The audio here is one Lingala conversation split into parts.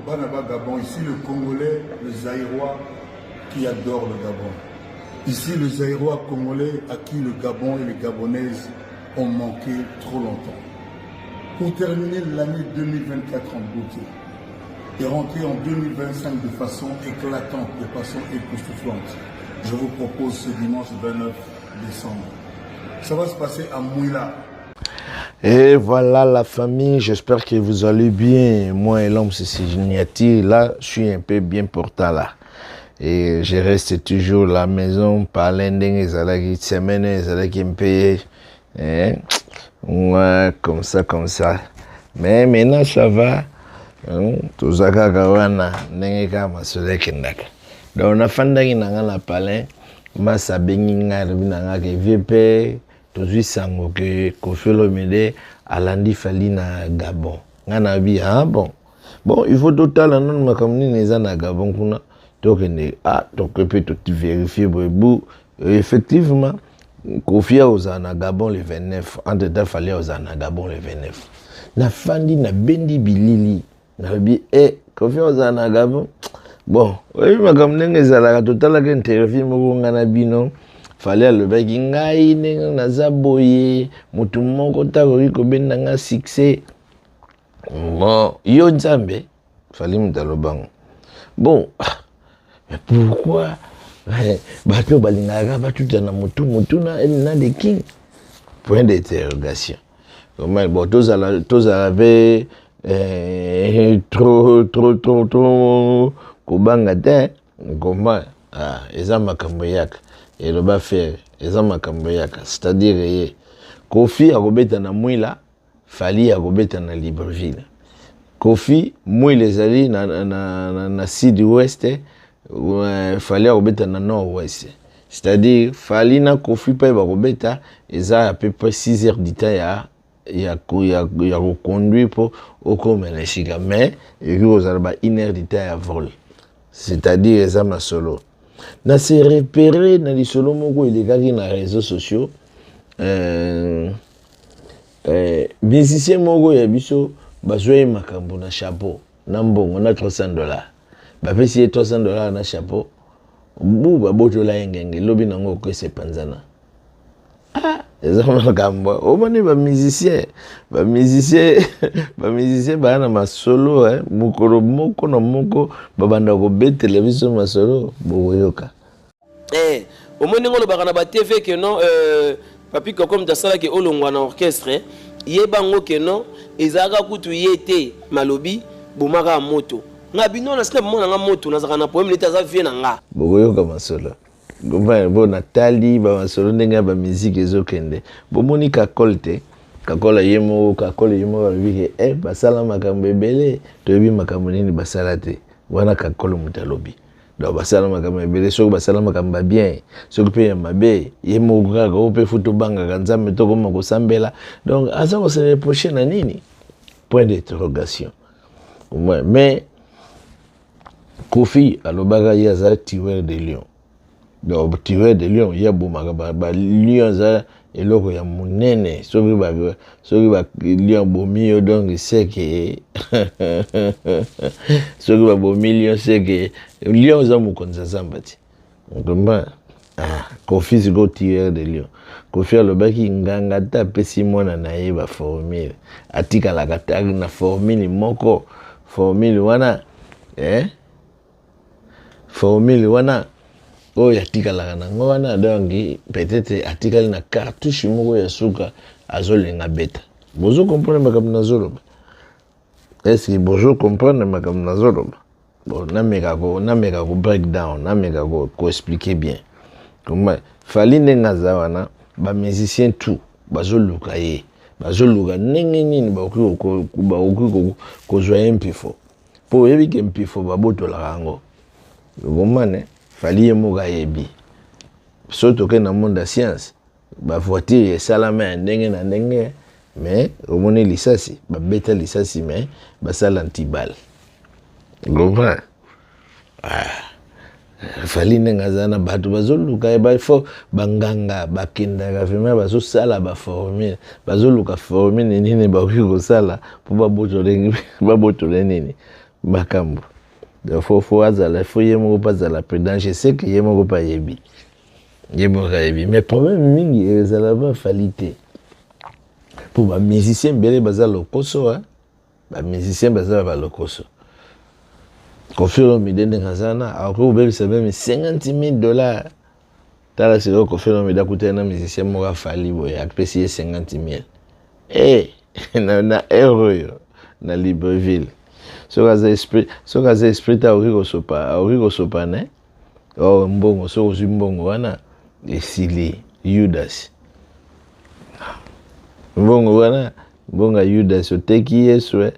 Bana ba Gabon, ici le Congolais, le Zaïrois qui adore le Gabon. Ici le Zaïrois congolais à qui le Gabon et les Gabonaises ont manqué trop longtemps. Pour terminer l'année 2024 en beauté et rentrer en 2025 de façon éclatante, de façon époustouflante, je vous propose ce dimanche 29 décembre. Ça va se passer à Mouila. Et voilà la famille, j'espère que vous allez bien. Moi et l'homme, c'est Signati. Là, je suis un peu bien portant là. Et je reste toujours à la maison, parler ndenge ezalaki semaine ezalaki mpe hein? Ouais, comme ça, comme ça. Mais maintenant, ça va. Hein? Toza kaka wana ndenge kaka masolo ekendaka. Donc nafandaki na nga na palin, masa abengi ngai alobi na nga ke vie mpe tozwi sango ke Koffi Olomide alandi Fally na Gabon. Ngai nabi ah bon. Bon, il faut totala nanu makambo nini eza na Gabon kuna tokende ah toke mpe toverifie boye bu effectivement Koffi akozala na Gabon le 29 entre temps Fally akozala na Gabon le 29 nafandi nabendi bilili nalobi e Koffi akozala na Gabon bon oyebi makambo ndenge ezalaka totalaka interview moko nga na bino Fally alobaki ngai ndenge naza boye motu moko takoki kobenda nga succès bon yo nzambe Fally moto alobango bon mais pourquoi bato balingaka batutana motu motu na the king point d'interrogation bon tozala tozala mpe eh, trop trop trop trop kobanga te ngoma ah, eza makambo eyaka eloba Ferre eza makambo eyaka c'est-à-dire ye Koffi akobeta na Mwila Fally akobeta na Libreville Koffi Mwila ezali na, na, na, na sud ouest Fally akobeta na nord ouest c'est-à-dire Fally na Koffi mpe bakobeta eza à peu près 6 heures du temps ya ya ya koconduire mpo okóma na esika mais ekoki kozala ba une heure du temps ya vol c'est-à-dire eza masolo na se repérer na lisolo moko elekaki na réseaux sociaux musicien moko ya biso bazwa ye makambo na chapeau na mbongo na 300 $, bapesi ye 300 $ na chapeau bu babotola ye ngenge lobi nango okesa epanzana. Ah, eza makambo omoni bamusicien bamusicien bamusicien baya na masolo eh? Mokolo moko na moko babanda kobetela biso masolo bokoyoka. Omoni ndenge olobaka na batv ke non papi koko moto asalaki olongwa na orchestre, yeba yango ke non ezalaka kutu ye te. Malobi bomaka moto nga bino na sika bomona nga moto nazalaka na problème neti aza vie na nga. Bokoyoka masolo bo natali bamasolo ndenge ya bamiziki ezokende. Bomoni kakol te kakola ye moko kakola ye moko alobi ke basala makambo ebele toyebi makambo nini basala te wana kakol moto alobi donc basala makambo ebele soki basala makambo ya bien soki mpe ya mabe ye moko kaka oyo mpe fu tobangaka nzambe tokoma kosambela donc aza kose reproche na nini point d'interrogation. Mais Koffi alobaka ye aza tueur de lion donc tueur de lion ye abomaka balion aza eloko ya monene soki soki balion abomi yo donc seke soki babomi lion seke lion eza mokonzi ya zamba ti comprend. Ah, Koffi sikoyo tueur de lion Koffi alobaki nganga te apesi mwana na ye baformule atikalaka te na formule moko formule wana eh? Formule wana oyo atikalaka nango wana donc peut-être atikali na cartouche moko ya suka azolinga beta. Bozo comprendre makambo nazoloba? Est-ce bozo comprendre makambo nazoloba? Bon, nameka ko nameka ko break down nameka ko koexpliquer bien comment Fally ndenge aza wana bamusicien tout bazoluka ye bazoluka ndenge nini bakoki kozwa ye mpifo mpo oyebi ke mpifo babotolaka yango okomane Fally ye moko ayebi so toke na monde ya science bavoiture esalama ya ndenge na ndenge mais omoni lisasi babeta lisasi mais basala antiballe comprend. Ah. Fally ndenge aza na bato bazoluka ye, bafo banganga bakendaka vraiment, bazosala baformule, bazoluka formule nini bakoki kosala mpo babotole nini makambo. Donc faut azala, faut ye moko mpe azala prudent. Je sais que ye moko mpe ayebi, ye moko ayebi, mais problème mingi ezala ba Fally te, mpo bamusicien ebele baza lokoso, bamusicien baza balokoso. Koffi Olomide ndenge aza na, akoki kobebisa même 50 000 $. Tala sikoyo, Koffi Olomide akutani na musicien moko afali boye, apesi ye 50 000 e na heure oyo na Libreville. Soki aza esprit te, akoki kosopa, akoki kosopa ne oh, mbongo. Soki ozwi mbongo wana, esili. Yudas, mbongo wana, mbongo ya Yudas, oteki Yesu.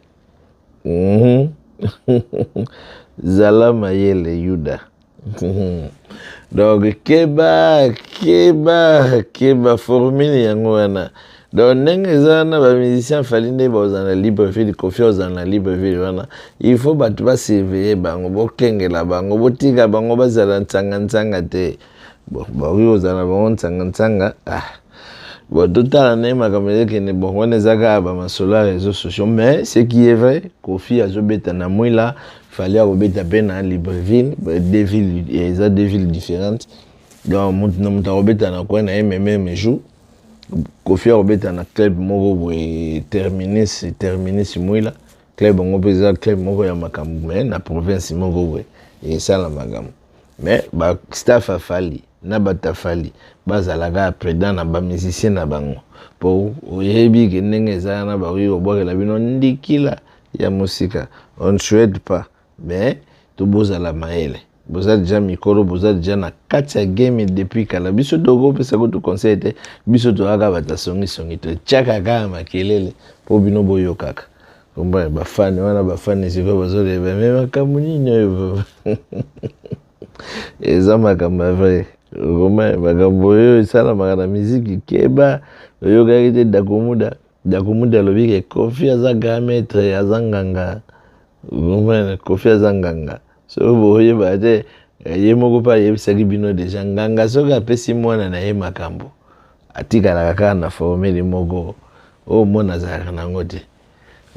Zala mayele, Yuda. Donc keba, keba, keba. Formule yango wana. Donc ndenge eza wana, bamusicien Fally nde bazala na Libreville, Koffi ozala na Libreville wana, il faut bato basurveille bango, bokengela bango, botika bango bazala ntsanga-ntsanga te. Bon, bakoki kozala na bango ntsanga-ntsanga. Ah bon, totala ndenge makambo ezokende. Bon, wana eza kaka bamasolo ya réseaux sociaux, mais ce qui est vrai, Koffi azobeta na Mwila, Fally akobeta mpe na Libreville. Deux villes, eza deux villes différentes. Donc moto na moto akobeta na coin na ye, mais même jour Koffi akobeta na club moko boye, Terminus, Terminus Mwila. Club yango mpe eza club moko ya makambo, mais na province moko boye esala makambo. Mais bastaff afali na bato afali bazalaka prudent na bamusicien na bango, mpo oyebi ke ndenge eza wana, bakoki kobwakela bino ndikila ya mosika. On ne souhaite pas, mais tobozala mayele. Boza deja mikolo, boza deja na kati ya game depuis kala. Biso tokopesa kutu conseil te, biso toyaka bato asongisongi, totiaka kaka makelele mpo bino boyokaka. Comprendre, bafani wana, bafani sikoyo bazoleba me makambo nini oyo eza makambo ya vrai. Okoma makambo oyo esalamaka na miziki. Keba, oyokaki te Dakumuda? Dakumuda alobi ke Koffi aza grand maître, aza nganga. Comprendre, Koffi aza nganga. Soki boyeba te, ye moko mpe ayebisaki bino deja, nganga soki apesi mwana na ye makambo, atikalaka kaka na formule moko oyo mwana azalaka nango te.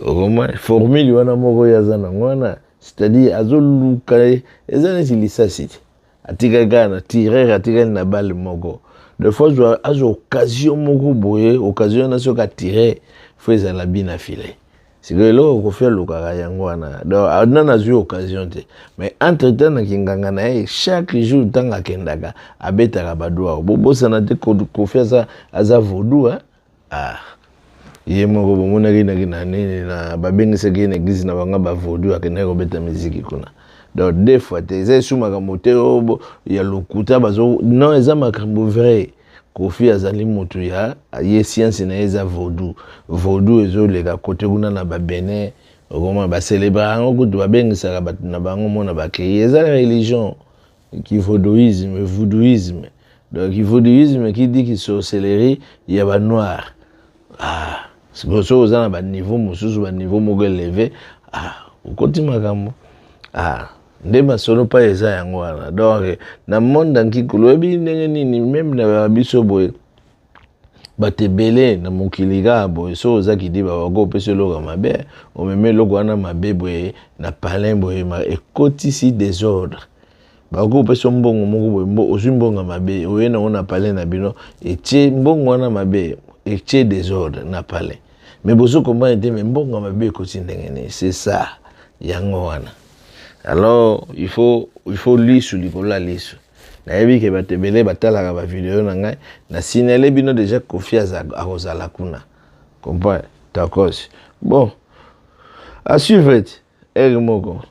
Okoma formule wana moko oyo aza nango wana, c'est-à-dire azoluka, eza neti lisasi te, atikali kaka na tireur, atikali na balle moko. Des fois azwa occasion moko boye, occasion wana soki atire, faut ezala but na filet. Sikoyo eloko Koffi alukaka yango wana. Donc nana azwi occasion te, mais entre temps na kinganga na ye, chaque jour ntango akendaka, abetaka badwaro. Bobosana te, Koffi aza vaudou. Ah, ye moko bomonaki naki na nini, na babengisaki ye na église na bango bavaudou, akendaki kobeta miziki kuna. Donc deux fois te, eza esu makambo te oyo ya lokuta bazo, non, eza makambo vrai. Koffi azali motu ya ye, science na ye eza vaudou. Vaudou ezoleka kote kuna na babenin, okoma bacélébrer yango kutu, babengisaka bato na bango mona bakei. Eza religion ki vaudouisme, voodooisme. Donc vaudouisme qui dit ki sorcellerie ya banoir. Ah, sikoyo soki oza na baniveau mosusu, baniveau moko élevé, ah, okoti makambo. Ah, nde masolo mpa eza yango wana. Donc na monde ya nkikulu, oyebi ndenge nini, même na biso boye, bato ebele na mokili kaka boye, soki oza kidiba, bako opesa eloko ya mabe, omemi eloko wana mabe boye na palin boye, ekotisi désordre. Bakoki kopesa mbongo moko boye, ozwi mbongo ya mabe, oye nango na palin na bino, etie mbongo wana mabe, etie désordre na palin. Mais bozo comprendre te, mais mbongo ya mabe ekoti ndenge nini? C'est ça, yango wana. Alors il faut lisu likolo ya lisu. Nayebi ke bato ebele batalaka bavideo na ngai. Na signale bino déjà, Koffi akozala kuna. Comprendre, tokos. Bon, à suivre ete ere moko.